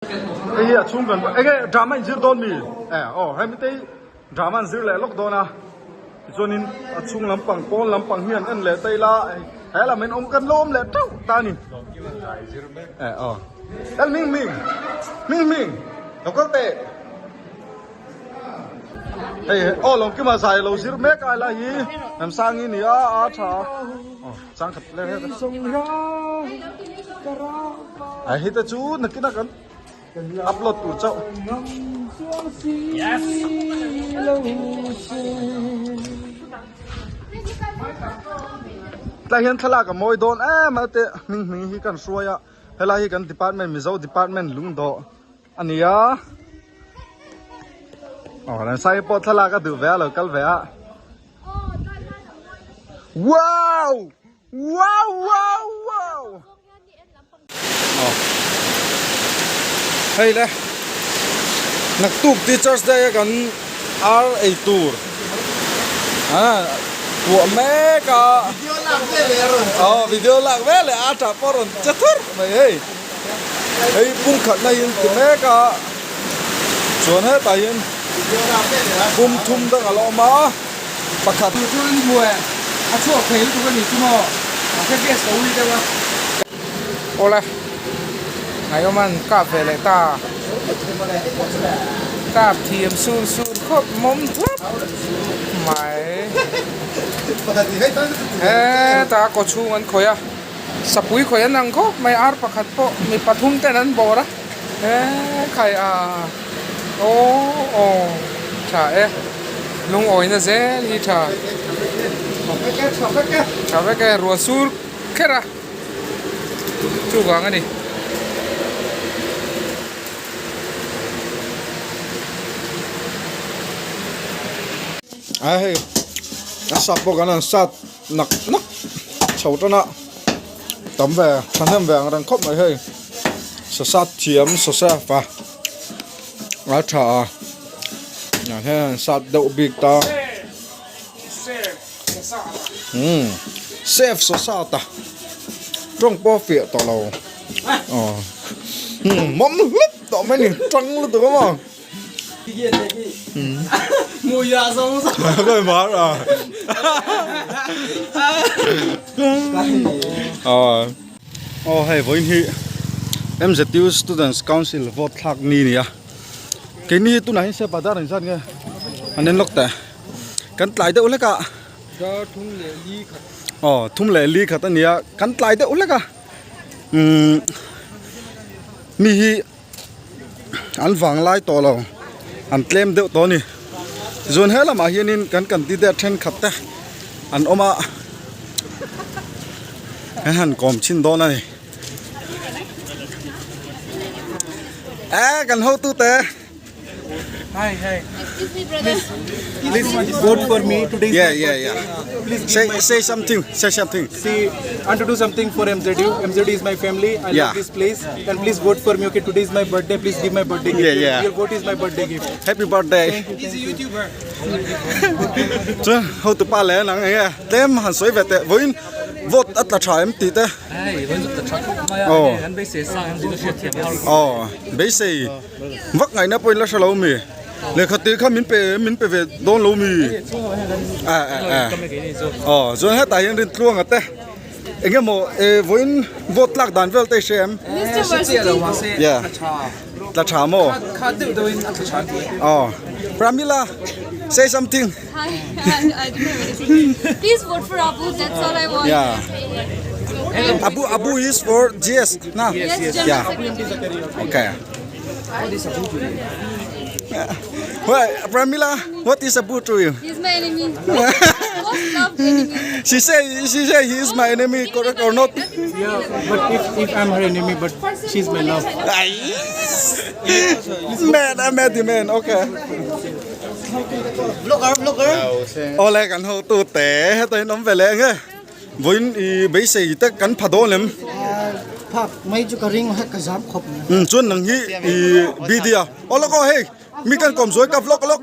Hei hi a chhung kan enge drama in zir dawn mi? Eh aw hemi te hi drama an zir leh lawk dawn a tichuanin a chhung lampang pawn lampang hi an en leh ta ila he lam in awm kan lo awm leh teuh ta a ni eh aw el hming hming hming hming lo kal teh hei aw Lawmkima zai lo zir mek a helai hi Hnamsangi ni a a tha aw changkhat leh hle A hi te chu nakinah kan upload tur chauh. Tlai hian thlalak a mawi dawn em a te hming hming hi kan hruai a helai hi kan department Mizo department lungdawh a ni a aw Remsai pawh thlalak a duh ve a lo kal ve a wow Wow wow wow Hei le Naktuk Teachers Day a kan ar ei tur a puah mek a Video lak ve leh a rawn che Aw video lak ve leh a tah pawh a rawn che thur mai hei Hei pum khat na in ti mek a chuan hetah hian pum thum dang a la awm a. pakhat. Chu chu in hmu e, a chhuak thei lutuk a ni chu maw, mahse gas ka ui deuh a. Awle, Ngaihawman kap ve leh ta, kap thiam sur sur khawp mawm thlap mai. Hetah kaw chhung an khawih a, sapui khawih an ang khawp mai, ar pakhat pawh mi pathum ten an bawr a, he khai a. Aw aw tha e lungawina zel hi tha tha vek e ruah sur kher a chuvang a ni. A hei a sap pawh kan han sat nak nak chho tan a tam ve thahnem ve ang reng khawp mai hei sasat thiam sasep a. A tha a ah hian sat deuh bik ta umm safe saw sat a tawng pawh a fiah tawh lo aw umm mawm hlup tawh mai a ni tang lutuk a maw Aw hei vawiin hi MZU Students Council vote thlak ni a ni a keini hi tunah hian se bazar an zat nge an en lawk teh kan tlai deuh hlek a aw thum leh li khat a ni a kan tlai deuh hlek a umm mi hi an vang lai tawh lo an tlem deuh tawh a ni tichuan he lamah hianin kan candidate thenkhat te an awm a an han kawm chhin dawn a ni eh kan hotu te. Hi, hi. Excuse me, brother. Please vote for me today. Yeah, yeah, yeah. Please give Say my say something. Say something. See, I want to do something for MZU. MZU is my family. I Yeah. love this place. And please vote for me. Okay, today is my birthday. Please give my birthday gift. Yeah, yeah. Your vote is my birthday gift. Happy birthday. He's a YouTuber. Chuan hotu pa leh nang enge tlem han sawi ve teh vawiin vote a tla tha em tih te. Aw. Aw beisei vak ngaihna pawhin la hre lo mi. Lehkha tih kha min pe min pe ve dawn lo mi. Eh eh eh. Aw chuan hetah hian Rintluanga te eng emaw eh vawiin vote tlak dan vel te i hria em? Yeah. Tla tha maw? Aw. Pramila say something. Hi, I don't have anything. Please vote for Abu. That's all I want. Yeah. Abu Abu is for GS na? Yes, General Yeah. Secretary. Okay. Well, Pramila, what is Abu to you? He's my enemy. Most loved enemy. She say she say he is my enemy, correct or not? Yeah, but if, if I'm her enemy, but she's my love. Ai. Man, I'm mad man. Okay. Vlogger, vlogger. Ole kan ho tu te hetain awm ve leh nge. Vawiin i beisei te kan pha dawn em? Phak mai chu ka ring hek ka zam khawp mai. Um chuan nang hi i BD a. Aw lawk aw hei mi kan kawm zuai ka vlog lawk.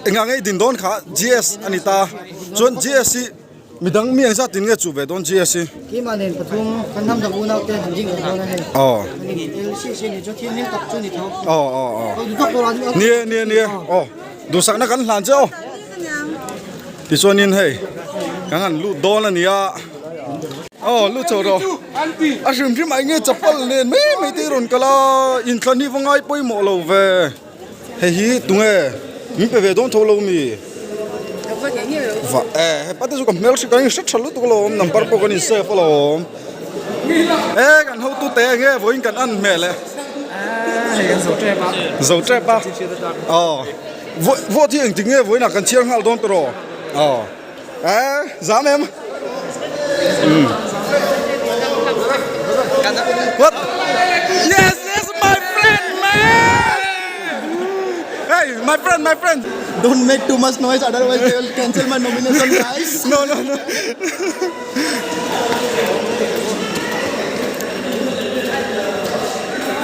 Engah nge i din dawn kha GS a ni ta. Chuan GS hi Midang mi engzat in nge chuh ve dawn GS hi? Keimah nen pathum kan hnam dang unau te han ding ve dawn a hei. Aw. LCC ni chu thil hming tak chu ni tho. Aw aw aw. Nia nia nia. Aw. Duhsakna kan hlan che aw. Tichuanin hei kan han lut dawn a nia. Aw lut chho rawh. A hrim hrim ah enge chapal nen mai mai te i rawn kal a inthlan hi va ngai pawimawh lo ve. Hei hi tunge min pe ve dawn tho lo mi? Va e hepa te chu ka hmel hri ka in hre tha lutuk alawm number pawh kan in save alawm. E kan hotu te enge vawiin kan an hmel e. Hei kan zo tep a. Zo tep a. Aw vote hi engtik nge vawiinah kan chhiar nghal dawn tawh rawh. Aw. Eh, zam em? Mm. What? Yes, yes, my friend, man! Hey, my friend, my friend. Don't make too much noise, otherwise they will cancel my nomination, guys. No, no, no.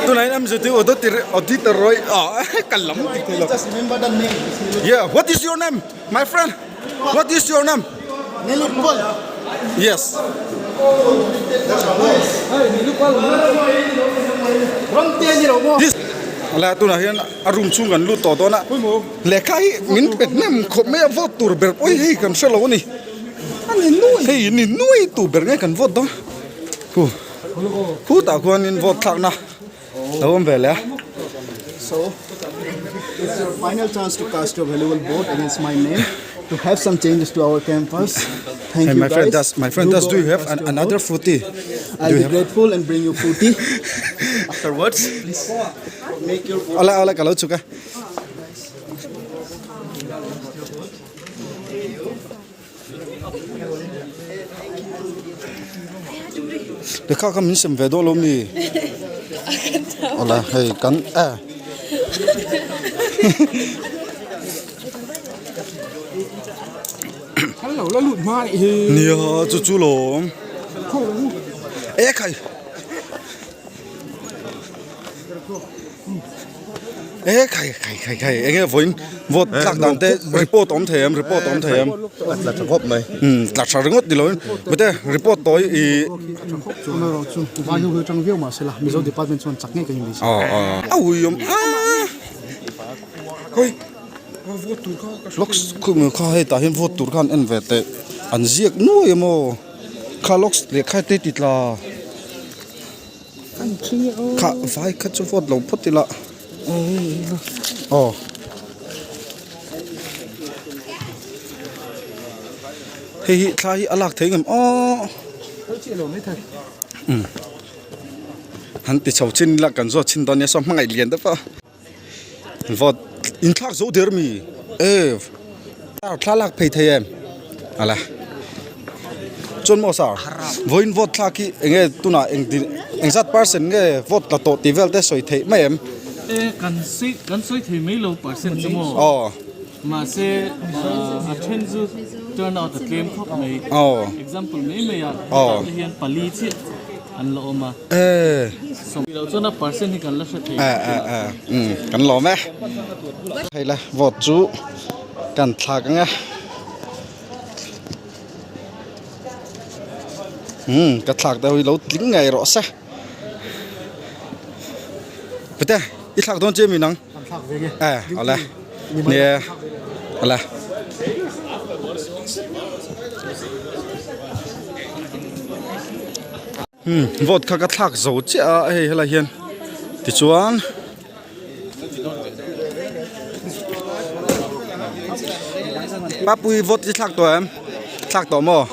Tunai am zeti auditor auditor roy ah kalam Just remember the name. Yeah, what is your name? My friend, what is your name? Nilutpal. Yes. This la tunah hian a room chhung kan lut tawh dawn a lehkha hi min pe hnem khawp mai a vote tur ber pawh hi hei kan hre lo a ni hei ni nuai tur ber nge kan vote dawn hu khutah khuanin vote thlakna Lo awm ve leh a. So, it's your final chance to cast your valuable vote against my name to have some changes to our campus. Thank Hey, you my friend, guys. does my friend Do does go do you and have cast an, your another vote. fruity? I'll Do be you have? grateful and bring you fruity afterwards. Please make your vote. Ala ala ka lo chuk a. Lehkha kha min sem ve dawn lo mi? Awle hei kan e Nia chu chu lawm e khai. E khai khai khai khai enge vawiin vote tlak dan te report awm thei em report awm thei em tla tha khawp mai um tla tha ringawt ni loin mate report tawi i Chuna erawh chu vai ho hi atang viau mahse la Mizo department chuan chak ngei ka inbei aw aw a ui awm a hawi locks khum kha hei tah hian vote tur khan en ve teh an ziak nuai emaw kha locks lehkha te ti tla. Kha vai kha chu vote lo phawt ila aw hei hi thla hi a lak theih ngem aw um han ti chho chin ila kan zawt chhin dawn nia saw hmangaih lian deuh a vote inthlak zo der mi e thla lak phei thei em ala. Chuan maw sir, vawiin vote thlak hi eng nge tunah eng ti engzat percent nge vote tla tawh tih vel te sawi theih mai em? E kan sawi kan sawi thei mai lo percent chu maw? Aw. Mahse a then chu turn out a tlem khawp mai. Aw. Example mai mai ah Aw. hetah te hian pali chiah an la awm a. E. Sawm lo chuan a percent hi kan la hre thei. E e e um kan lawm e. Hei le vote chu kan thlak ang e. Umm ka thlak deuh hi lo tling ngei rawh se pute i thlak dawn che mi nang e awle nia awle umm vote kha ka thlak zo chiah a hei helai hian tichuan. Papui vote i thlak tawh em? Thlak tawh maw?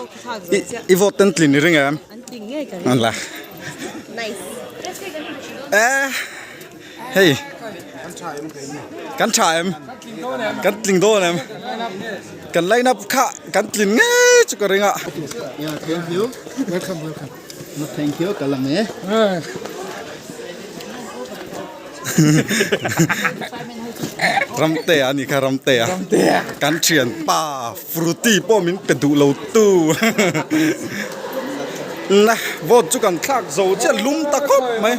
I vote ten tlin i ring em? An la. E hei kan tha em? Kan tling dawn em? Kan line up kha kan tlin ngei chu ka ring a. Yeah, thank you. Welcome, welcome. No, thank you, kalame. Ramtea a ni kha Ramtea kan thian pa Fruity pawh min pe duh lo tu na vote chu kan thlak zo chiah lum ta khawp mai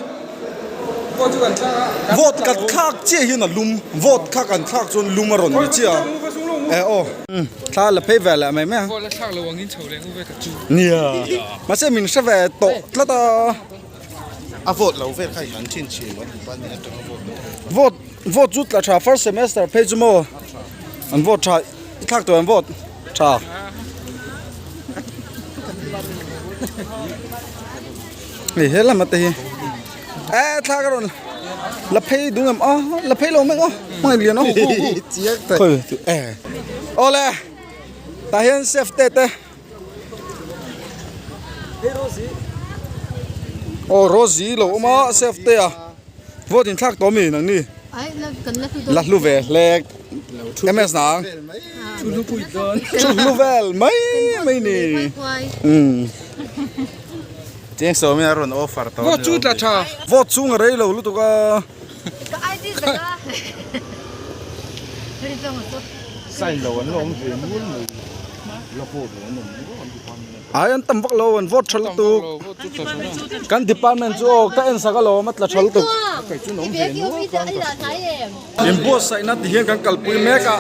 vote kan thlak chiah hian a lum vote kha kan thlak chuan lum a rawn ni chiah a. E aw thla la phei ve leh mai mai a. Vote la thlak lo angin chho leh ngu ve ka chu. Nia. Mahse min hre ve tawh tlat a. A vote lo vel kha i han chin chin lo department atanga vote lo vel. Vote vote chu tla tha first semester phei chu maw an vote tha i thlak tawh an vote tha. Hei he lama te hi e thla ka rawn la phei ding em a la phei lo mek a hmangaih lian a khawi e awle tah hian chef te te aw Rosie lo awm a chef te a vote in thlak tawh ami nang ni la hlu ve hlek ms nang thu hlu vel mai mai ni umm. Cheng sawmin a rawn offer tawh Vote chu tla tha. Vote chhung a rei lo lutuk a. Sign lo an la awm ve mual mai. La vote lo an awm mual an department. Ai an tam vak lo an vote tha lutuk. Kan department chu aw ka en sak alawm a tla tha lutuk. Inbuatsaihna ti hian kan kalpui mek a.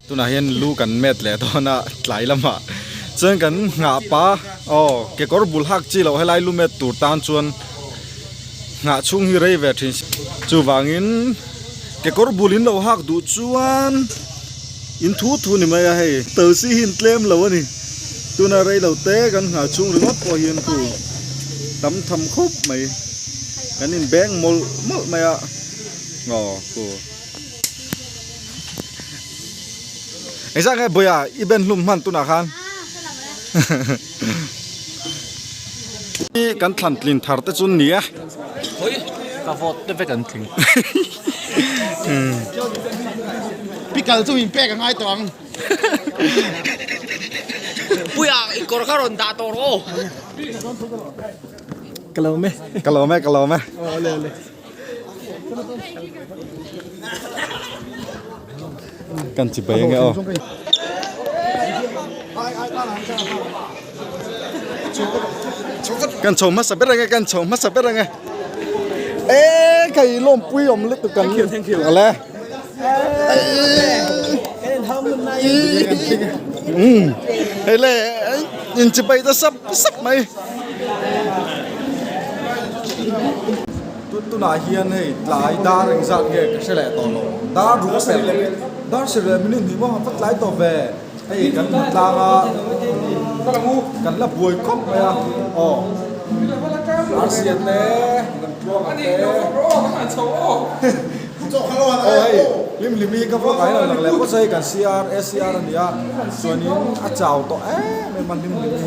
Tunah hian lu kan met leh dawn a tlai lamah chuan kan nghah pa aw kekawr bul hak chi loh helai lu met tur tan chuan nghah chhung hi rei ve thin chuvangin kekawr bul in lo hak duh chuan in thu thu ni mai a hei tosi hi in tlem lo a ni tuna rei lo te kan nghah chhung ringawt pawh hian khu tam tham khawp mai kan in beng mawlh mawlh mai a aw khu engzah nge bawia i ben hlum hman tunah khan Kan thlan tlin thar te chu ni a. Hoi ka vote te vek an tling. Pickle chu min pek a ngai tawh ang. Puia i kawr kha rawn dah tawh rawh aw. Ka lo me. Ka lo me ka lo me. Awle awle. Kan chi bai ange aw. Kan chho hmasa ber ange kan chho hmasa ber ange. E kai lawmpui awm lutuk kan ale. Hei le in chi bai ta sap sap mai. Tunah hian hei tlai dar engzat nge ka hre leh tawh lo dar ruk pel dar sarih leh minute hnih maw a va tlai tawh ve hei kan hmu tlang a kan la buai khawp mai a aw arsia te kan tluang te aw hei hlim hlim hi ka vlog ah hian a lang leh phawt a hei kan CR SCR a ni a chuanin a chau tawh em em a hlim hlim hi.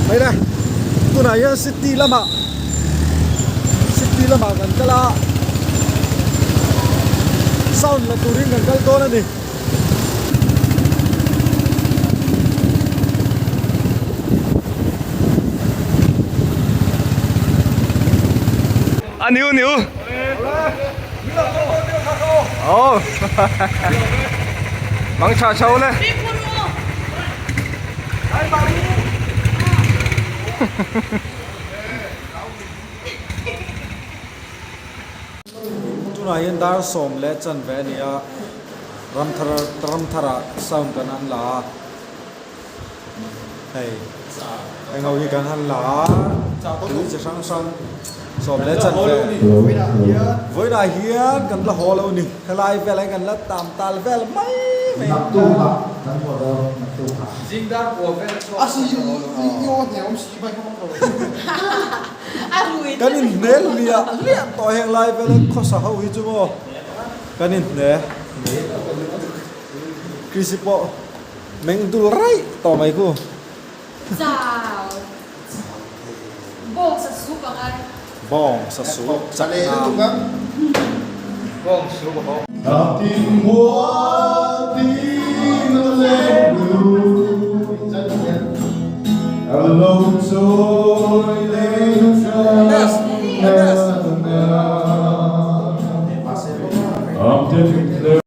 Hei tunah hian city lamah city lamah kan kal a sound la turin kan kal dawn a ni. you. Oh. Mang tha chho le. Tunah hian dar sawm leh chanve a ni a, Ramthar Ramtharah sound kan han la a, hei heng ho hi kan han la a, tui chi hrang hrang sawm leh chanve vawiinah hian kan la haw lo a ni, helai velah hian kan la tam tal vel mai mai a. Kan inhne hliah hliah tawh heng lai vel a khawsa ho hi chu maw kan inhne Chrissy pawh meng dul raih tawh mai khu. Bawng sa sup chak na.